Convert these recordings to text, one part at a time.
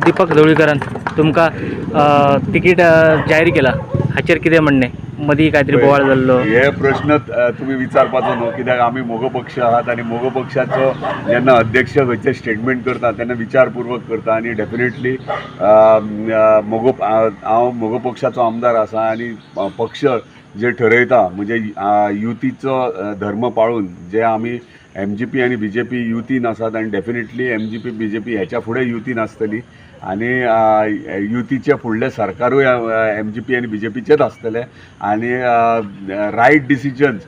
दीपक ढवळीकरान तुमकां तिकीट जाहीर केला, हाचेर कितें म्हणणें? मदीं कांय तरी बोवाळ जाल्लो. हे प्रश्न तुमी विचारपाचो न्हू, कित्याक आमी मोगो पक्ष आहात आनी मोगो पक्षाचो जेन्ना अध्यक्ष खंयचे स्टेटमेंट करता तेन्ना विचारपूर्वक करता. आनी डेफिनेटली मोगो, हांव मोगो पक्षाचो आमदार आसा आनी पक्ष जे ठरयता, म्हणजे युतीचो धर्म पाळून जे आमी एमजीपी आनी बीजेपी युतीन आसात आनी डेफिनेटली एमजीपी बीजेपी ह्याच्या फुडें युतीन आसतली आनी युतीचे फुडलें सरकारूय एमजीपी आनी बीजेपीचेच आसतले. आनी रायट डिसिजन्स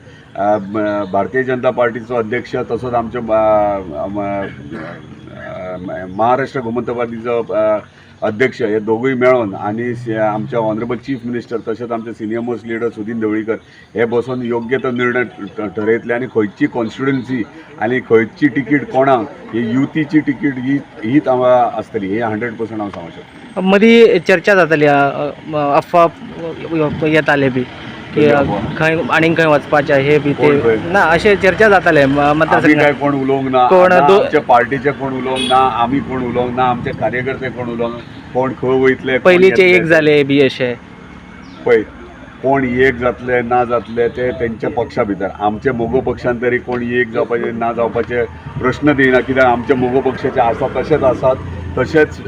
भारतीय जनता पार्टीचो अध्यक्ष तसोच आमचे महाराष्ट्र गोमंतवादीचो अध्यक्ष हे दोगूय मेळोन आनी आमचे ऑनरेबल चीफ मिनिस्टर तशेंच आमचे senior most leader Sudin Dhavalikar हे बसून योग्य तो निर्णय ठरयतले. आनी खंयची कॉन्स्टिट्युन्सी आनी खंयची तिकीट कोणाक, ही युतीची तिकीट ही हीच आसतली, हे 100% हांव सांगूंक शकता. मदीं चर्चा जाताली, अफवा येताले बी की खंय आनीक खंय वचपाचें हे बी कोण ते खंय? ना, अशें चर्चा जाताले आमी मतदारसंघात. काय कोण उलोवंक ना. कोण ना आमच्या पार्टीचे कोण उलोवंक ना, आमी कोण उलोवंक ना, आमचे कार्यकर्ते कोण उलोवंक ना, कोण खंय वयतले, कोण पयलींचे येतले. एक जाले बी अशें. पळय, कोण एक जातले ना जातले ते तेंच्या पक्षा भितर. आमचे मोगो पक्षान तरी कोण एक जावपाचे ना जावपाचे प्रश्न येना, कित्याक आमचे मोगो पक्षाचे आसा तशेंच आसात. तशेंच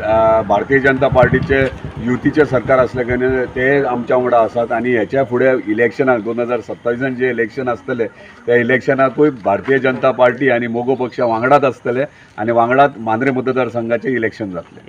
भारतीय जनता पार्टीचे युतीचे सरकार असल्या कारणान ते आमच्या वांगडा आसात. आनी हेच्या फुडें इलेक्शनाक, 2027 जे इलेक्शन आसतले त्या इलेक्शनाकूय भारतीय जनता पार्टी आनी मोगो पक्ष वांगडाच आसतले आनी वांगडाच मांद्रे मतदारसंघाचे इलेक्शन जातले.